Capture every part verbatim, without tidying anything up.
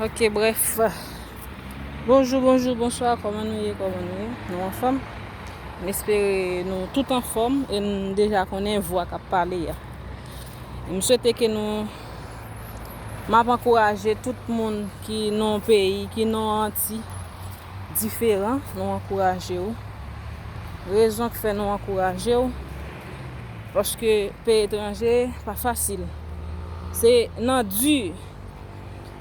Ok, bref. Bonjou, bonjou, bonswa, kòman nou ye, kòman nou ye? Nou anfòm? M espere nou tout anfòm e n deja konnen vwa k ap pale a. M swete ke nou, m ap ankouraje tout moun ki nan yon peyi, ki nan yon anti diferan, nou ankouraje w. Rezon k fè nou ankouraje w, paske peyi etranje pa fasil. Se nan di.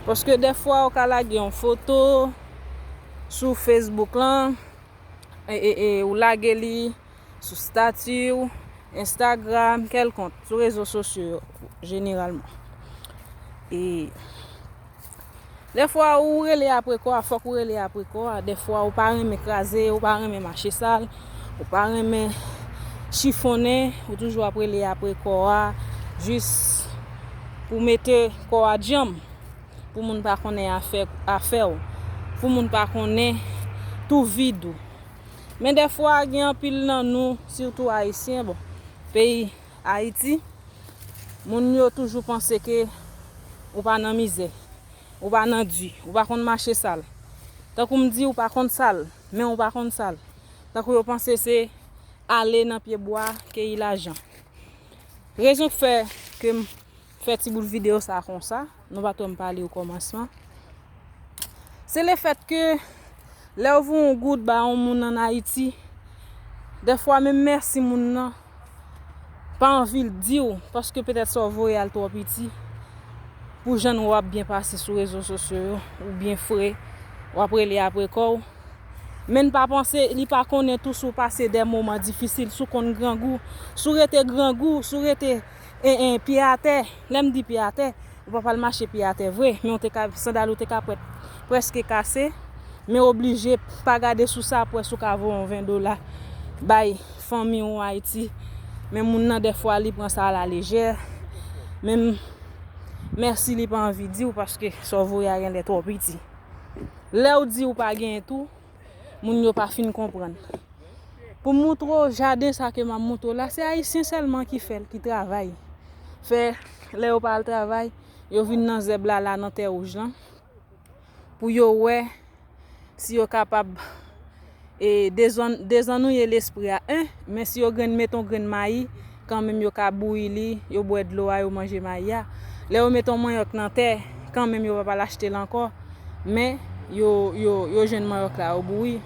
Paske dèfwa ou ka lage yon foto sou Facebook lan, e, e, e, ou lage li sou stati w, Instagram, kèlkont, sou rezo sosyo yo, jeneralman. E dèfwa ou rele apre kò a, fòk ou rele apre kò a. Dèfwa ou pa renmen kraze, ou pa renmen mache sal, ou pa renmen chifonnen, ou toujou ap rele apre kò a, jis pou mete kò a djanm, pou moun pa konnen afè, afè w, pou moun pa konnen tou vid ou. Men dèfwa gen anpil nan nou, sitou ayisyen, bon, peyi Ayiti, moun yo toujou panse ke ou pa nan mizè, ou pa nan di, ou pa konn mache sal. Tankou m di ou pa konn sal, men ou pa konn sal. Tankou yo panse se ale nan pye bwa, keyi lajan. Rezon k fè ke m fè ti bout videyo sa konsa, nou pa t wè m pale okòmansman. Se lefèt ke lè w voye yon goud ba yon moun ann Ayiti, dèfwa menm mèsi moun nan pa anvi l di w, paske petèt sa w voye a l twò piti pou jan nou w ap byen pase sou rezo sosyo yo, ou byen fre, w ap rele apre kò w. Men n pa panse, li pa konnen tou si w pase de moman difisil, si w konn grangou, si w rete grangou, si w rete, en, en, pye atè. Lè m di pye atè, ou pa pral mache pye atè vre, men w te ka, sandal ou te ka prèt, prèske kase, men oblije pa gade sou sa, apre si w ka voye yon ven dola bay fanmi w Ayiti. Men moun nan, dèfwa, li pran sa alalejè. Menm mèsi, li pa anvi di w, paske sa w voye a genlè twò piti. Lè w di w pa genyen tou, moun yo pa fin konprann. Pou m moutre w jaden sa ke m ap moutre w la, se ayisyen sèlman ki fè l, ki travay. Fè, lè yo pa al travay, yo vin nan zèb la, la nan tè wouj lan, pou yo wè si yo kapab, e, dezan-, dezannouye lespri a, en, men si yo grenn, met yon grenn mayi, kanmenm yo ka bouyi li, yo bwè dlo a, yo manje mayi a. Lè yo met yon manyòk nan tè, kanmenm yo pa pral achte l ankò, men yo, yo, yo jwenn manyòk la, yo bouyi.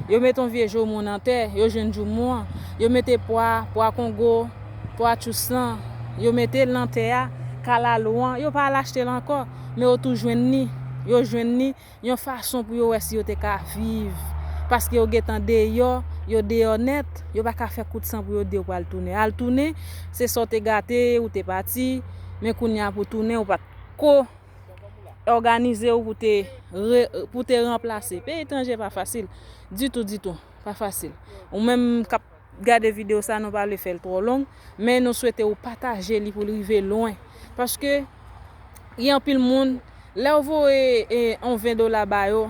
Yo met yon vye joumou nan tè, yo jwenn joumou an. Yo mete pwa, pwa kongo, pwa tchous lan, yo mete l nan tè a, kalalou an, yo pa al achte l ankò, men yo tou jwenn li, yo jwenn li, yon fason pou yo wè si yo te ka viv. Paske yo gentan deyò, yo deyò nèt, yo pa ka fè kout san pou yo di yo pral tounen. Al tounen, se sa w te gate, ou te pati, men kounye a pou tounen, ou pa t ko òganize w pou te re-, pou te ranplase. Peyi etranje pa fasil. Ditou, ditou. Pa fasil. Ou menm k ap gade videyo sa, nou pa vle fè l twò long, men nou swete w pataje li pou l rive lwen. Paske gen anpil moun, lè w voye, e, yon ven dola ba yo,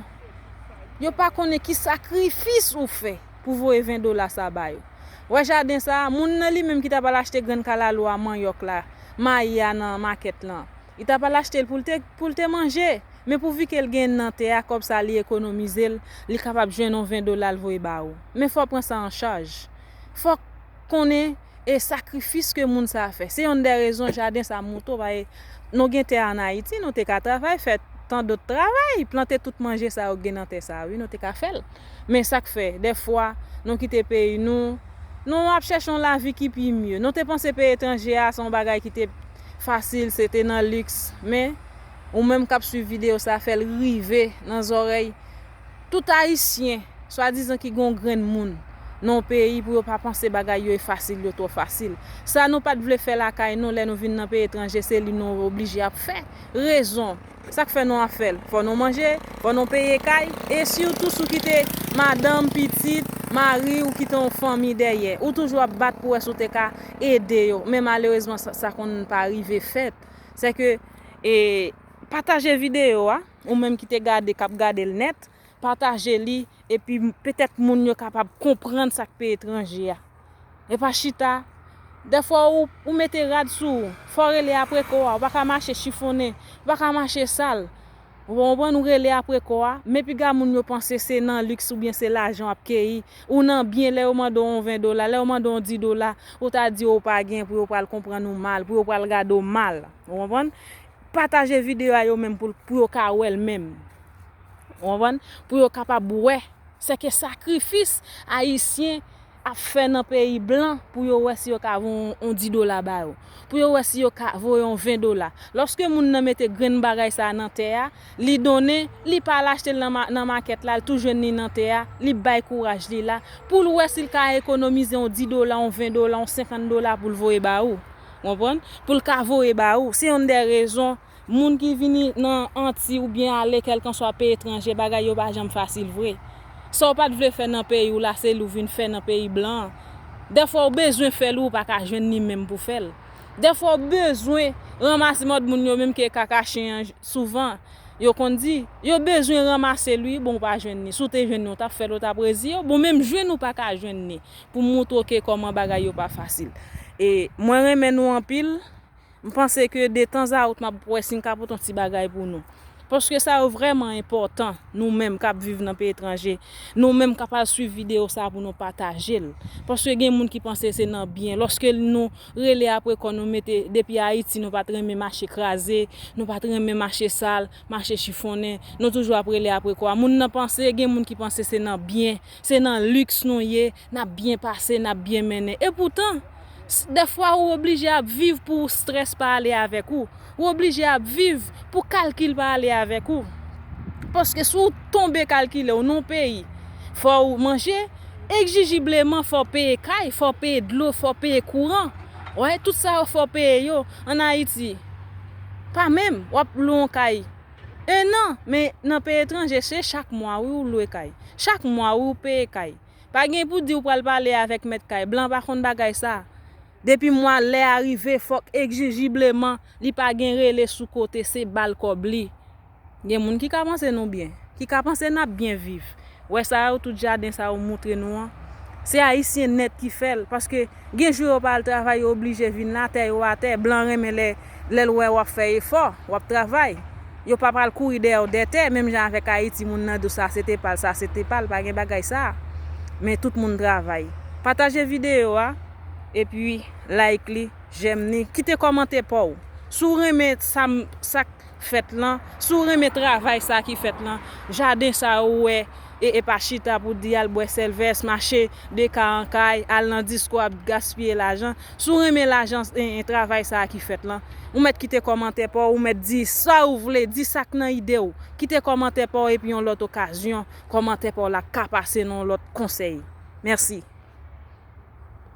yo pa konnen ki sakrifis ou fè pou voye ven dola sa ba yo. Wè jaden sa, moun nan li menm ki ta pral achte grenn kalalou a, manyòk la, mayi a nan makèt lan, li ta pral achte l pou l te, pou l te manje. Men pouvi ke l gen nan tè a, kòb sa li ekonomize l, li kapab jwenn yon ven dola l voye ba ou. Men fò w pran sa an chaj. Fò w konnen e sakrifis ke moun sa a fè. Se yonn dè rezon jaden sa a mouto, paske nou gen tè ann Ayiti, nou te ka travay, fè tan dòt travay, plante tout manje sa yo k gen nan tè sa a, wi, nou te ka fè l. Men sa k fè, dèfwa, nou kite peyi nou, nou ap chèche yon lavi ki pi mye. Nou te panse peyi etranje a, se yon bagay ki te fasil, se te nan liks, men ou menm k ap swiv videyo sa, fè l rive nan zòrèy tout ayisyen, swadizan ki gen yon grenn moun nan yon peyi, pou yo pa panse bagay yo e fasil, yo twò fasil. Sa nou pa t vle fè lakay nou, lè nou vin nan peyi etranje, se li nou oblije ap fè. Rezon, sa k fè nou ap fè l? Fò nou manje, fò nou peye kay, e sitou si w kite madanm, pitit, mari, ou kite yon fanmi dèyè. Ou toujou ap bat pou wè si w te ka ede yo. Men malerezman, sa, sa konn pa rive fèt. Sèke, e, pataje videyo a, ou menm ki te gade, k ap gade l nèt, pataje li, epi petèt moun yo kapab konprann sa k peyi etranje a. E pa chita. Dèfwa ou, ou mete rad sou ou, fò w rele apre kò a, ou pa ka mache chifonnen, ou pa ka mache sal. Ou konprann, ou rele apre kò a, men piga moun yo panse se nan liks oubyen se lajan w ap keyi. Ou nan byen, lè yo mande w yon ven dola, lè yo mande w yon dis dola, ou ta di yo w pa gen pou yo pral konprann ou mal, pou yo pral gade w mal. Ou konprann? Pataje videyo a yo menm pou, pou yo ka wè l menm. Ou konprann? Pou yo kapab wè. Sèke sakrifis Ayisyen ap fè nan peyi blan pou yo wè si yo ka voye yon, yon dis dola ba yo. Pou yo wè si yo ka voye yon ven dola. Lòske moun nan mete grenn bagay sa a nan tè a, li donnen, li pa al achte l nan ma-, nan makèt la, li tou jwenn li nan tè a, li bay kouraj li la, pou l wè si l ka ekonomize yon dis dola, yon ven dola, yon senkant dola pou l voye ba ou. Konprann? Pou l ka voye ba ou. Se yonn dè rezon moun ki vini nan Anti oubyen ale kèlkanswa peyi etranje, bagay yo pa janm fasil vre. Sa w pa t vle fè nan peyi w la, se li w vin fè nan peyi blan an. Dèfwa w bezwen fè l, ou pa ka jwenn li menm pou fè l. Dèfwa w bezwen ranmase mòd moun yo menm ke kaka chen an, souvan, yo konn di, yo bezwen ranmase l wi, bon, ou pa jwenn li. Si w te jwenn li, w t ap fè l, w t ap reziye w. Bon, menm jwenn ou pa ka jwenn li pou moutre w ke kòman bagay yo pa fasil. E mwen renmen nou anpil. M panse ke de tanzawot m ap wè si m ka pote yon ti bagay pou nou. Paske sa yo vrèman enpòtan, nou menm k ap viv nan peyi etranje, nou menm k ap al swiv videyo sa pou nou pataje l. Paske gen moun ki panse se nan byen. Lòske nou rele apre kò nou mete depi Ayiti, nou pa t renmen mache kraze, nou pa t renmen mache sal, mache chifonnen, nou toujou ap rele apre kò a. Moun nan panse, gen moun ki panse se nan byen, se nan liks nou ye, n ap byen pase, n ap byen mennen. Epoutan, s-, dèfwa ou oblije ap viv pou strès pa ale avèk ou. Ou oblije ap viv pou kalkil pa ale avèk ou. Paske si w tonbe kalkile w nan yon peyi, fò w manje, egzijibleman fò w peye kay, fò w peye dlo, fò w peye kouran. Wè, tout sa yo fò w peye yo. Ann Ayiti, pa menm, w ap lwe yon kay en an, men nan peyi etranje, se chak mwa, wi, ou lwe kay. Chak mwa, wi, ou peye kay. Pa gen pou di w pral pale avèk mèt kay. Blan pa konn bagay sa. Depi mwa lè a rive, fòk egzijibleman li pa gen rele sou kote, se ba l kòb li. Gen moun ki ka panse nou byen, ki ka panse n ap byen viv. Wè sa yo, tout jaden sa yo moutre nou an. Se Ayisyen nèt ki fè l, paske gen jou yo pa al travay, yo oblije vin la, tè yo atè. Blan renmen lè, lè l wè w ap fè efò, w ap travay. Yo pa pral kouri dèyè w dètè, menm jan avèk Ayiti, moun nan di w sa se te pa l, sa se te pa l, pa gen bagay sa. Men tout moun travay. Pataje videyo a, epi like li, jèm li, kite kòmantè pa w. Si w renmen sa m, sa k fèt lan, si w renmen travay sa ki fèt lan, jaden sa ou wè, e, e pa chita pou di al bwè sèlvès, mache de kay an kay, al nan disko, ap gaspiye lajan. Si w renmen lajan, e, e, travay sa ki fèt lan, ou mèt kite kòmantè pa w, ou mèt di sa ou vle, di sa k nan ide w. Kite kòmantè pa w, epi yon lòt okazyon, kòmantè pa w la ka pase nan yon lòt konsèy. Mèsi.